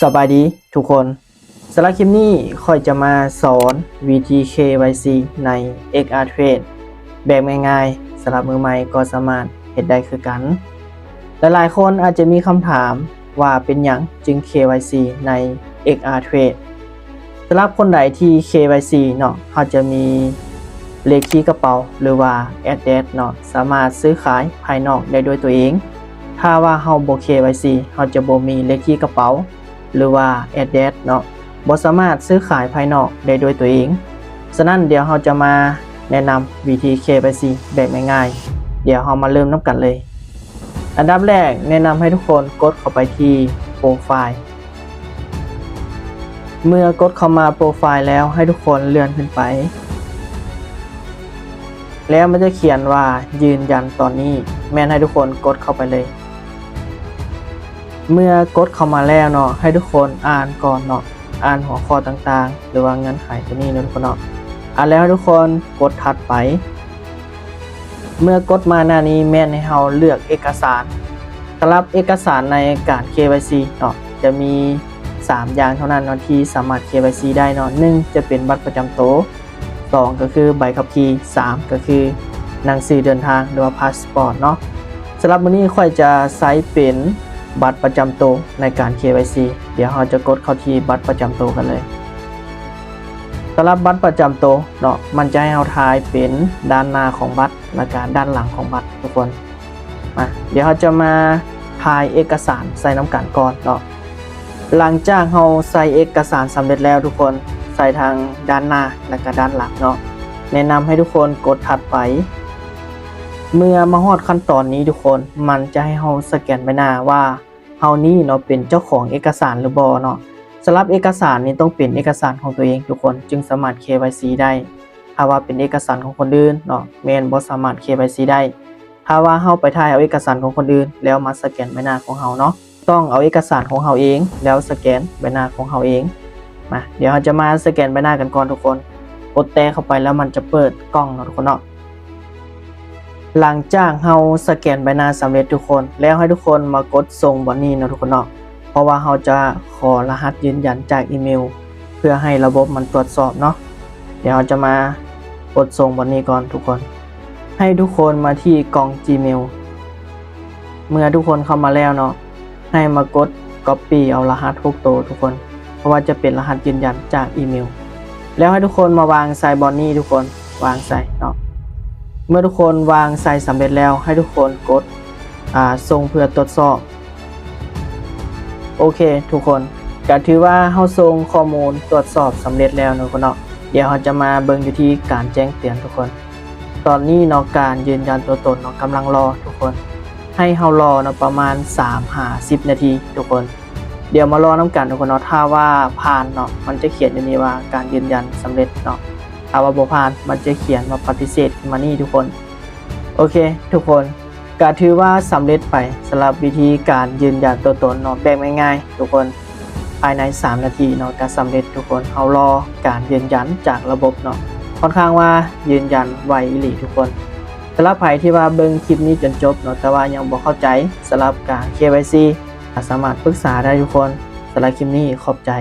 ສະບາຍດີທຸກຄົນ, ສຳລັບຄລິບນີ້ຂ້ອຍຈະມາສອນວິທີ ເຄວາຍຊີ ໃນ ເອັກອາເທຣດ ແບບງ່າຍໆ, ສຳລັບມືໃໝ່ກໍສາມາດເຮັດໄດ້ຄືກັນ. ຫຼາຍໆຄົນອາດຈະມີຄຳຖາມວ່າເປັນຫຍັງຈຶ່ງ ເຄວາຍຊີ ໃນ ເອັກອາເທຣດ. ສຳລັບຄົນໃດທີ່ ເຄວາຍຊີ ເນາະ, ເຮົາຈະມີເລກທີ່ກະເປົາ ຫຼືວ່າແອັດແດສ ເນາະ, ສາມາດຊື້ຂາຍພາຍນອກໄດ້ດ້ວຍຕົວເອງ. ຖ້າວ່າເຮົາບໍ່ ເຄວາຍຊີ ເຮົາຈະບໍ່ມີເລກທີ່ກະເປົາ ຫຼືວ່າແອັດແດສ ເນາະ, ບໍ່ສາມາດຊື້ຂາຍພາຍນອກໄດ້ດ້ວຍຕົວເອງ. ສະນັ້ນ ດຽວເຮົາຈະມາແນະນຳວິທີ ເຄວາຍຊີ ແບບງ່າຍໆ. ດຽວເຮົາມາເລີ່ມນຳກັນເລີຍ. ອັນດັບແລກ ແນະນຳໃຫ້ທຸກຄົນກົດເຂົ້າໄປທີ່ໂປຣໄຟລ໌. ເມື່ອກົດເຂົ້າມາໂປຣໄຟລ໌ແລ້ວ ໃຫ້ທຸກຄົນເລື່ອນຂຶ້ນໄປ ແລ້ວມັນຈະຂຽນວ່າຢືນຢັນຕອນນີ້, ແມ່ນໃຫ້ທຸກຄົນກົດເຂົ້າໄປເລີຍ. ເມື່ອກົດເຂົ້າມາແລ້ວເນາະ, ໃຫ້ທຸກຄົນອ່ານກ່ອນເນາະ, ອ່ານຫົວຂໍ້ຕ່າງໆ ຫຼືວ່າເງື່ອນໄຂຕົວນີ້ເນາະທຸກຄົນເນາະ. ອ່ານແລ້ວໃຫ້ທຸກຄົນກົດຖັດໄປ. ເມື່ອກົດມາໜ້ານີ້ ແມ່ນໃຫ້ເຮົາເລືອກເອກະສານ. ສຳລັບເອກະສານໃນການ ເຄວາຍຊີ ເນາະ, ຈະມີສາມຢ່າງເທົ່ານັ້ນເນາະ ທີ່ສາມາດ ເຄວາຍຊີ ໄດ້ເນາະ. ໜຶ່ງ ຈະເປັນບັດປະຈຳໂຕ, ສອງ ກໍຄືໃບຂັບຂີ່, ສາມ ກໍຄືໜັງສືເດີນທາງ ຫຼືວ່າພາສປອດເນາະ. ສຳລັບມື້ນີ້ຂ້ອຍຈະໃຊ້ເປັນບັດປະຈຳໂຕໃນການ ເຄວາຍຊີ. ດຽວເຮົາຈະກົດເຂົ້າທີ່ບັດປະຈຳໂຕກັນເລີຍ. ສຳລັບບັດປະຈຳໂຕເນາະ, ມັນຈະໃຫ້ເຮົາຖ່າຍເປັນດ້ານໜ້າຂອງບັດ ແລະກະດ້ານຫຼັງຂອງບັດທຸກຄົນ. ມາ ດຽວເຮົາຈະມາຖ່າຍເອກະສານໃສ່ນຳກັນກ່ອນເນາະ. ຫຼັງຈາກເຮົາໃສ່ເອກະສານສຳເລັດແລ້ວທຸກຄົນ, ໃສ່ທັງດ້ານໜ້າ ແລະກະດ້ານຫຼັງເນາະ, ແນະນຳໃຫ້ທຸກຄົນກົດຖັດໄປ. ເມື່ອມາຮອດຂັ້ນຕອນນີ້ທຸກຄົນ, ມັນຈະໃຫ້ເຮົາສະແກນໃບໜ້າວ່າເຮົານີ້ເນາະ ເປັນເຈົ້າຂອງເອກະສານຫຼືບໍ່ເນາະ. ສຳລັບເອກະສານນີ້ຕ້ອງເປັນເອກະສານຂອງຕົວເອງທຸກຄົນ ຈຶ່ງສາມາດ ເຄວາຍຊີ ໄດ້. ຖ້າວ່າເປັນເອກະສານຂອງຄົນອື່ນເນາະ, ແມ່ນບໍ່ສາມາດ ເຄວາຍຊີ ໄດ້. ຖ້າວ່າເຮົາໄປຖ່າຍເອົາເອກະສານຂອງຄົນອື່ນ ແລ້ວມາສະແກນໃບໜ້າຂອງເຮົາເນາະ, ຕ້ອງເອົາເອກະສານຂອງເຮົາເອງ ແລ້ວສະແກນໃບໜ້າຂອງເຮົາເອງ. ມາ ດຽວເຮົາຈະມາສະແກນໃບໜ້າກັນກ່ອນທຸກຄົນ. ກົດແຕະເຂົ້າໄປແລ້ວມັນຈະເປີດກ່ອງເນາະທຸກຄົນເນາະ. ຫຼັງຈາກເຮົາສະແກນໃບໜ້າສຳເລັດທຸກຄົນ, ແລ້ວໃຫ້ທຸກຄົນມາກົດສົ່ງບ່ອນນີ້ເນາະທຸກຄົນເນາະ, ເພາະວ່າເຮົາຈະຂໍລະຫັດຢືນຢັນຈາກອີເມວ ເພື່ອໃຫ້ລະບົບມັນຕວດສອບເນາະ. ດຽວເຮົາຈະມາກົດສົ່ງບ່ອນນີ້ກ່ອນທຸກຄົນ. ໃຫ້ທຸກຄົນມາທີ່ກ່ອງ Gmail. ເມື່ອທຸກຄົນເຂົ້າມາແລ້ວເນາະ, ໃຫ້ມາກົດ Copy ເອົາລະຫັດຫົກໂຕທຸກຄົນ, ເພາະວ່າຈະເປັນລະຫັດຢືນຢັນຈາກອີເມວ. ແລ້ວໃຫ້ທຸກຄົນມາວາງໃສ່ບ່ອນນີ້ທຸກຄົນ, ວາງໃສ່ເນາະ. ເມື່ອທຸກຄົນວາງໃສ່ສຳເລັດແລ້ວ, ໃຫ້ທຸກຄົນກົດ ອ່າ ສົ່ງເພື່ອຕວດສອບ. ໂອເຄທຸກຄົນ, ກະຖືວ່າເຮົາສົ່ງຂໍ້ມູນຕວດສອບສຳເລັດແລ້ວເນາະທຸກຄົນເນາະ. ດຽວເຮົາຈະມາເບິ່ງຢູ່ທີ່ການແຈ້ງເຕືອນທຸກຄົນ. ຕອນນີ້ເນາະ ການຢືນຢັນຕົວຕົນເນາະ ກຳລັງລໍທຸກຄົນ, ໃຫ້ເຮົາລໍເນາະ ປະມານສາມຫາສິບນາທີທຸກຄົນ. ດຽວມາລໍນຳກັນທຸກຄົນເນາະ, ຖ້າວ່າຜ່ານເນາະ ມັນຈະຂຽນຢູ່ນີ້ວ່າການຢືນຢັນສຳເລັດເນາະ, ຖ້າວ່າບໍ່ຜ່ານ ມັນຈະຂຽນວ່າປະຕິເສດຂຶ້ນມານີ້ທຸກຄົນ. ໂອເຄທຸກຄົນ, ກະຖືວ່າສຳເລັດໄປສຳລັບວິທີການຢືນຢັນຕົວຕົນເນາະ ແບບງ່າຍໆທຸກຄົນ. ພາຍໃນສາມນາທີເນາະ ກະສຳເລັດທຸກຄົນ. ເຮົາລໍການຢືນຢັນຈາກລະບົບເນາະ, ຄ່ອນຂ້າງວ່າຢືນຢັນໄວອີ່ຫຼີທຸກຄົນ. ສຳລັບໃຜທີ່ວ່າເບິ່ງຄລິບນີ້ຈົນຈົບເນາະ ແຕ່ວ່າຍັງບໍ່ເຂົ້າໃຈສຳລັບການ ເຄວາຍຊີ ກະສາມາດປຶກສາໄດ້ທຸກຄົນ. ສຳລັບຄລິບນີ້ຂອບໃຈ.